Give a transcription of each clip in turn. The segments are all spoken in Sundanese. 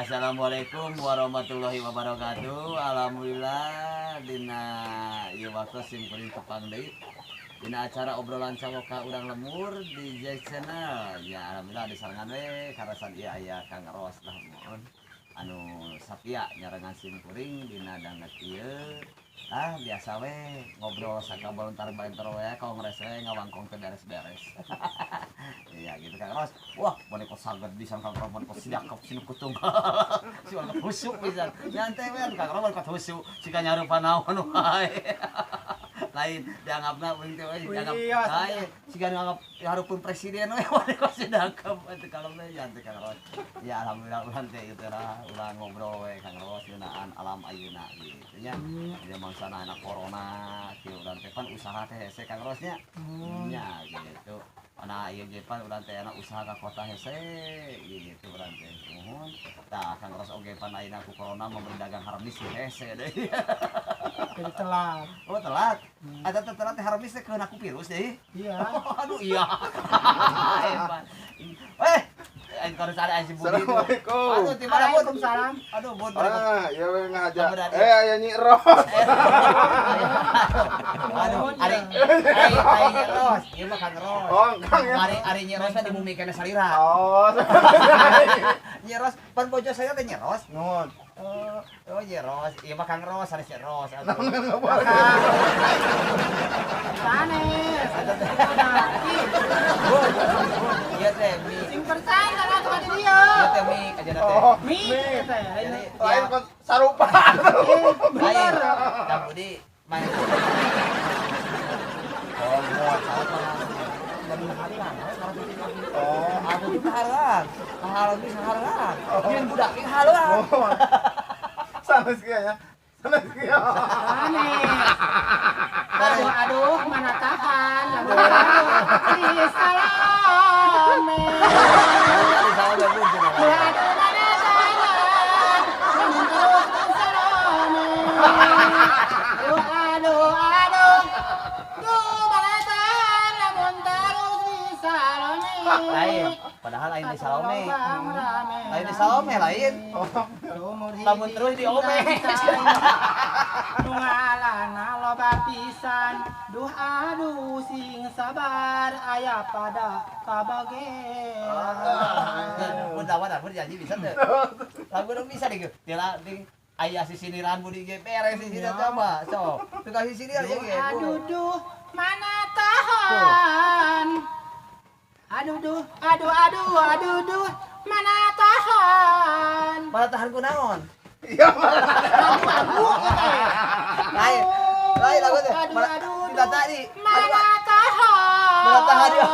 Assalamualaikum warahmatullahi wabarakatuh. Alhamdulillah, dina ieu waktu sim kuring tepang deui dina acara obrolan cawoka urang lembur di Jack Channel. Ya, alhamdulillah disarengan we karasan ieu aya Kang Ros lah, mohon anu satia nyarengan sim kuring dina danget ieu. Ah, biasa we ngobrol sakabalentar balentar we, kongres we, ngawangkong teu beres-beres. Iya gitu, Kang Ros. Wah, maneh kok saged pisan, Kang Ros, maneh kok sidakep sinu kutung. Si maneh husuk pisan. Nyantai we Kang Ros, maneh kok husuk sika nyarupa naon wae. Lain dianggapna uing teh we dianggap lain siga dianggap hareupeun presiden we, maneh kok sidakep atuh kalau teh nyantai, Kang Ros. Ya, alhamdulillah urang teh ieu teh lah urang ngobrol we, Kang Ros, ngeunaan alam ayeuna gitu nya. Dia mangsana anak corona kieu, urang teh pan usaha teh hese, Kang Ros, nya. Nya gitu. Ana ieu ge pan urang teh enak usaha ka kota hese gitu urang teh. Muhun. Tah, Kang Ros oge pan ayeuna ku corona mau berdagang harmis hese deui. Jadi telat. Oh, telat. Ada teh telat teh harmis teh keuna ku virus deui. Iya. Aduh, iya. Hebat. Eh, aing kalau ada si Budi. Assalamualaikum. Aduh, di mana, Bud? Waalaikumsalam. Aduh, Bud. Ah, ya we ngaja. Kamu. Eh, aya Nyi Ros. Aduh, ari ari ari Nyi Ros. Ieu mah Kang Ros. Oh, Kang ya. Ari ari Nyi Ros mah di bumi kene salira. Oh, Nyi Ros pan bojo saya teh Nyi Ros. Nuhun. Oh, oh Nyi Ros. Ieu mah Kang Ros, sanes Nyi Ros. Aduh. Sanes. Bud, ieu teh mi. Sing percaya lah tuh di dia. Ieu teh mi aja teh. Oh, Mi teh. Jadi Lain kok sarupa. Lain. Kang Budi main. Oh, buat apa? Oh, Aku tuh kaharean. Kaharean bisa kaharean. Nyeun budak ge kaharean. Oh. Sanes kieu ya. Sanes kieu. Sanes. Aduh, aduh, mana tahan. Lamun di salame. Di salame, Bud, cenah. Aduh, mana tahan. Lamun terus di salame. Aduh, aduh, aduh. Duh, mana tahan. Lamun terus di salame. Lain, padahal lain di Salome. Lain di Salome lain. Lamun terus di Ome. Nu ngalana loba pisan. Duh aduh, sing sabar aya pada kabagean. Bud, lawan aku janji bisa tuh. Lagu dong bisa deh. Tila di aya sisiniran Budi ge beres sisiniran coba. Sok. Tukang sisinir ya ge. Aduh duh, mana tahan. Aduh duh, aduh aduh aduh duh, mana tahan. Mana tahan ku naon? Iya. Lagu teh. Lain. Lain lagu teh. Aduh aduh Tidak duh, tadi. mana tahan. Mana tahan ya.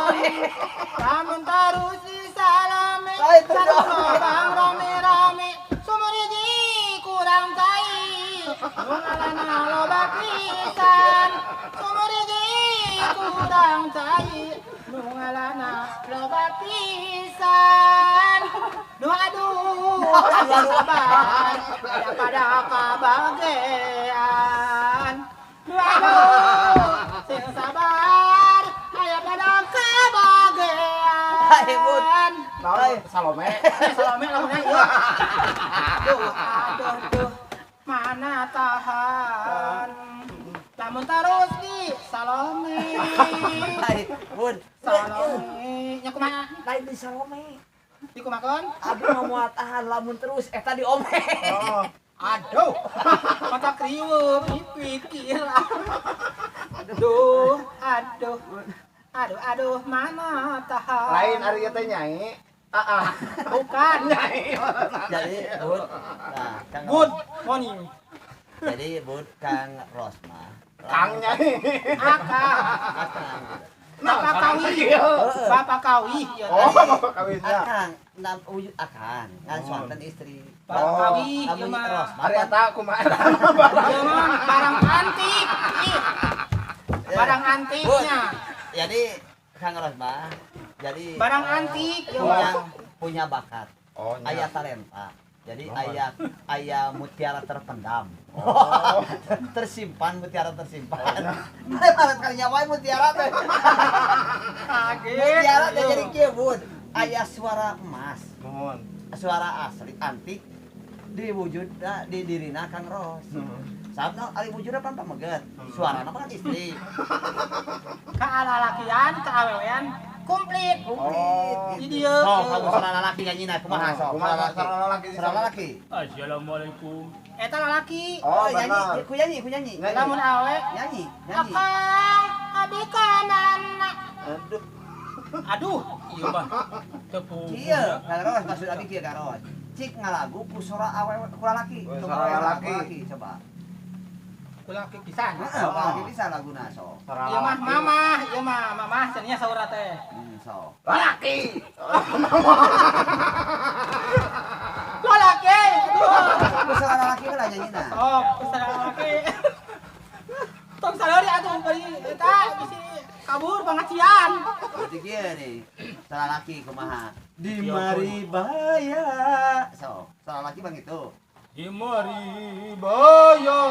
Lamun terus di salame, Lain terus. sareng rame-rame, sumur hiji kurang tai. Nu ngalana loba pisan, sumur hiji kurang tai. Nu ngalana loba pisan. Duh aduh, sabar, aya pada kabagean. Duh aduh, sing sabar, aya pada kabagean. Hai, Bud. Naon Salome? Salome lamunnya ieu. Duh, aduh, duh, mana tahan. Lamun terus di Salome. Hai, Bud. Salome, nya kumaha? Lain di Salome. Dikumakeun? Abdi mah moal tahan lamun terus eta di Ome. Oh. Aduh, mata kriweuh pikir. Aduh, aduh. Aduh, aduh, mana tahan. Lain ari ieu teh Nyai. Ah, ah. Bukan. Nyai. Jadi, Bud. Nah, Kang Good morning. Jadi, Bud, Kang Ros mah. Kang Nyai. Akang. Akang. Bapak kawi. Bapak kawi. Ya, Oh, tadi. bapak kawinnya. Akang, nam wujud akang, ngan swanten istri. Bapak Oh. kawi ieu Lamun mah. Ros mah Ari eta kumaha? Ieu mah barang antik. Ih, barang antiknya. Jadi Kang Ros mah jadi Barang antik ieu punya mah. Punya bakat, Oh, nya. aya talenta. Jadi Oh. aya aya mutiara terpendam. Oh. Tersimpan, mutiara tersimpan. Mana kali nyawa mutiara teh. Kaget. Mutiara teh jadi kieu, Bud. Aya suara emas, Nuhun. Suara asli antik. Di wujudna di dirina Kang Ros. Sabna ari wujudna pan pameget. Suarana mah kan istri. Ka lalakian, ka awewean komplit. Komplit. Oh. Di dieu. Sok kamu suara lalaki nyanyina kumaha sok? Kumaha suara lalaki? Suara lalaki. Assalamualaikum. Eta lalaki. Oh, nyanyi, benar. ku nyanyi, ku nyanyi. Nyanyi. Lamun awe Nyanyi, nyanyi. akang abi kamana. Aduh. Aduh, Iya mah. Tepung. Kieu, Kang Ros maksud abi kieu Kang Ros. Cik ngalagu ku suara awewe ku lalaki. Oh, Coba suara lalaki. lalaki coba. ku laki pisan. Heeh, lalaki bisa laguna sok. Suara Ieu mah lalaki. mamah, ieu mah mamah cenah saura teh. Sok. Lalaki. Lalaki. Ku suara lalaki lah nyanyina. Sok, ku lalaki. Tong salori atuh bari eta bisi kabur pengajian. Berarti kieu nih. Suara laki kumaha? Di mari baya. Sok, suara laki bang itu. Di mari baya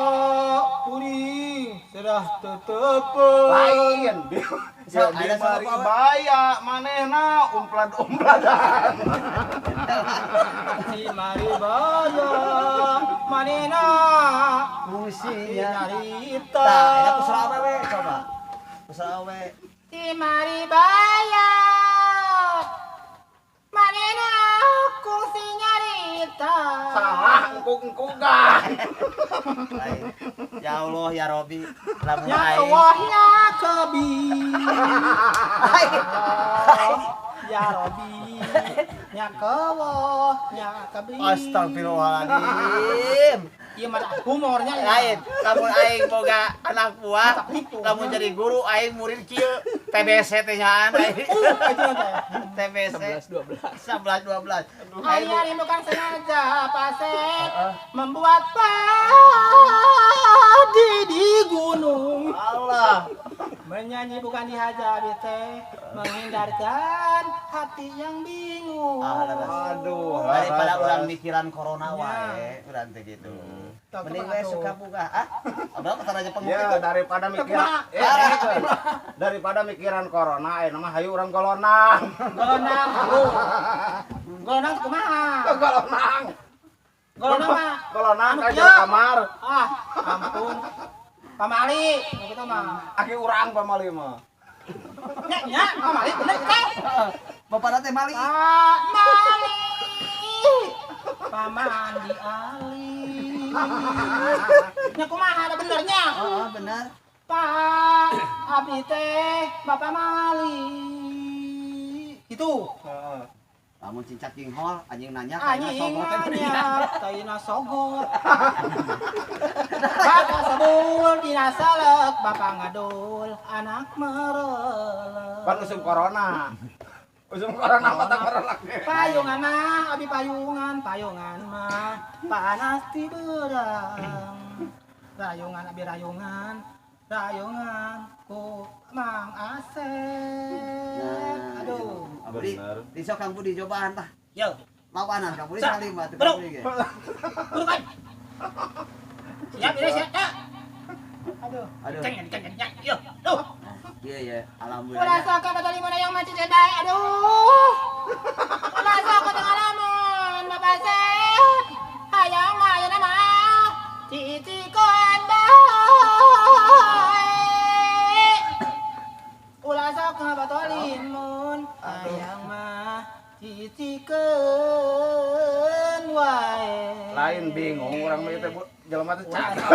kuring serah tetepeun. Lain. Sok, Di ada mari suara apa? baya manehna umplad-umpladan. Si mari baya manena Fungsinya. nyarita. Tah, eta ku suara awewe coba. Ku suara awewe. Si mari baya manena kungsi nyarita. Salah engkuk-engkukan. Lain. Ya Allah ya Robi, lamun Ya aing. Allah ya Kabi. Ya Robi. Ya Allah ya Kabi. Astagfirullahaladzim. Iya mah humornya ya. Lain, lamun aing boga anak buah, lamun jadi guru aing murid kieu, TBC teh nyaan aing. Itu teh. TBC 11 12. 11 12. Hari hari bukan sengaja Pasek membuat padi di gunung. Allah. Menyanyi bukan dihajar teh, menghindarkan hati yang bingung. Ah, leres. Aduh, Daripada leres. urang mikiran corona Ya. wae, urang teh gitu. Tah, Mending kumaha we tuh? suka buka. Ah, abang kata aja penguk Ya, itu. daripada mikiran Kumaha? daripada mikiran corona ayeuna mah hayu urang golonang. Golonang, bro. Golonang kumaha? Golonang. Golonang mah. Golonang Anu ka kieu. kamar. Ah, ampun. Pamali, nu kitu mah. Aki urang pamali mah. Nya, nya, pamali bener teh. Bapak teh mali. Pamali. Pamandi Ali. Nya kumaha ada benernya? Oh, bener. Pak, abdi teh Bapak Mali. Itu. Heeh. Lamun cincak jinghol anjing nanya ka Anjing sogok teh nanya, taina sogok. Bapak sebul dina salek, bapak ngadul, anak merelek. Pan usum corona. Usum corona mata corona. Payungan mah, abi payungan, payungan mah, panas ti berang. Rayungan abi rayungan, rayungan ku Mang Asep. Nah, Aduh. Budi, Bener. di sok Kang Budi cobaan tah. Yo, Lawanan Kang Budi Sa- salim atuh Bro. Kang Budi ge. buru kan. Siap ini siap. Ya. Aduh. Aduh. Ceng, ceng, ceng, yo. Duh. Iya ya, alhamdulillah. Kurasa kau betul mana yang macet cedai. Aduh. Kurasa kau tengah lamun, Bapak Sep. Hayang mah ya nama. Cici koan bae. Ulah sok ngabatolin mun. Hayang mah cicikeun wae. Lain bingung urang mah ieu teh Bu, jelema teh Ulah cakep. sok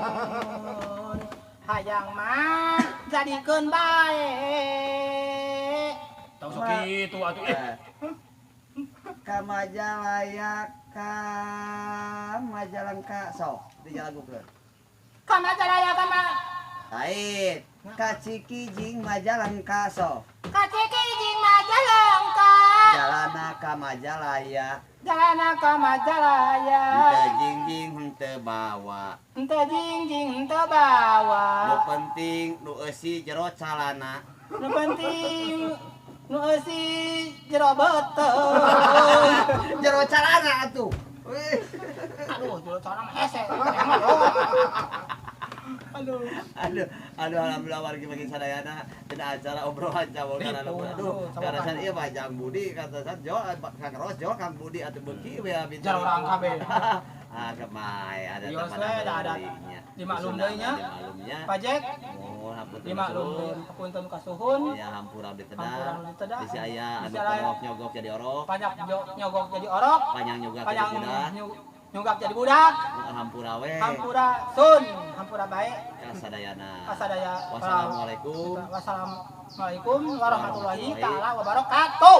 lamun. Hayang mah jadikeun bae. Tong sok kitu atuh eh. Eh. Ka Majalaya ka Majalengka sok di jalagukeun. Ka Majalaya ka ma Lain, ka Cikijing Majalengka sok. ka Cikijing Majalengka. Jalana ka Majalaya, Jalana ka Majalaya. henteu jingjing henteu bawa. Henteu jingjing henteu bawa. Nu penting nu eusi jero calana. Nu penting nu eusi jero beuteung. Jero calana atuh. Wih. Aduh, jero calana mah hese. Emang oh. Aduh. Aduh, aduh, alhamdulillah wargi bagi sadayana dina acara obrolan cawokan Ribu, anu aduh, aduh, karena cawokan. ieu mah Jang Budi kata san jo Kang Ros jo Kang Budi atuh beuki we abdi. Jar urang kabeh. Ah, gemai ada Iya, teman we, da ada dimaklum deui nya. Dimaklumnya. Pajek Mohon hapunten dimaklum kasuhun. Hapunten kasuhun. Ya hampura abdi Hampura teda. abdi teda. Bisi aya anu Bisi aya. pongok nyogok jadi orok, Banyak nyogok jadi orok, panjang nyogak jadi panjang budak. Nyunggak jadi budak. Hampura we. Hampura sun, hampura baik. Kasadayana. Kasadaya. Wassalamualaikum. Wassalamualaikum warahmatullahi taala wabarakatuh.